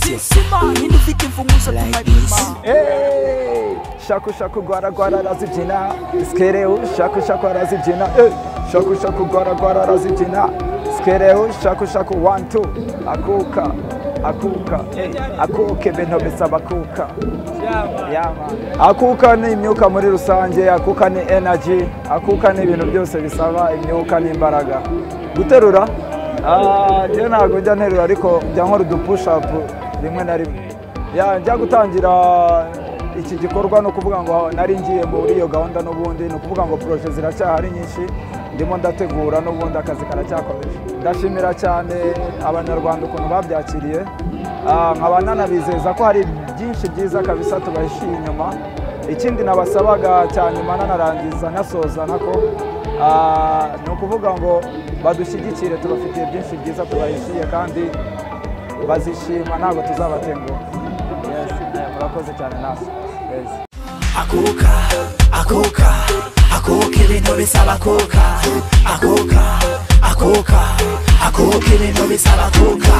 Sisima ninde ufite imfunguzo tunayipima. Hey, shaku shaku gwara gwara arazibyina, skereu shaku shaku arazibyina, hey, shaku shaku gwara gwara arazibyina, skereu shaku shaku 1 2 akuka akuka, hey, akuka ibintu bisaba akuka. Yama. Akuka ni imyuka muri rusange, akuka ni energy, akuka ni ibintu byose bisaba imyuka n'imbaraga. Guterura? Njye ntabwo njya nterura ariko njya nkora udu push up rimwe na rimwe. Ya njya gutangira iki gikorwa no kuvuga ngo nari ngiye muri iyo gahunda n'ubundi, ni ukuvuga ngo projet ziracyahari nyinshi, ndimo ndategura n'ubundi akazi karacyakomeje. Ndashimira cyane abanyarwanda ukuntu babyakiriye, nkaba nanabizeza ko hari byinshi byiza kabisa tubahishiye inyuma. Ikindi nabasabaga cya nyuma nanarangiza nasoza nako, ni ukuvuga ngo badushyigikire, tubafitiye byinshi byiza tubahishiye kandi bazishima, ntabwo tuzabatenguha. Yes, murakoze cyane naso. Yes. Akuka, akuka, akuka ibintu bisaba akuka, akuka, akuka, akuka ibintu bisaba akuka.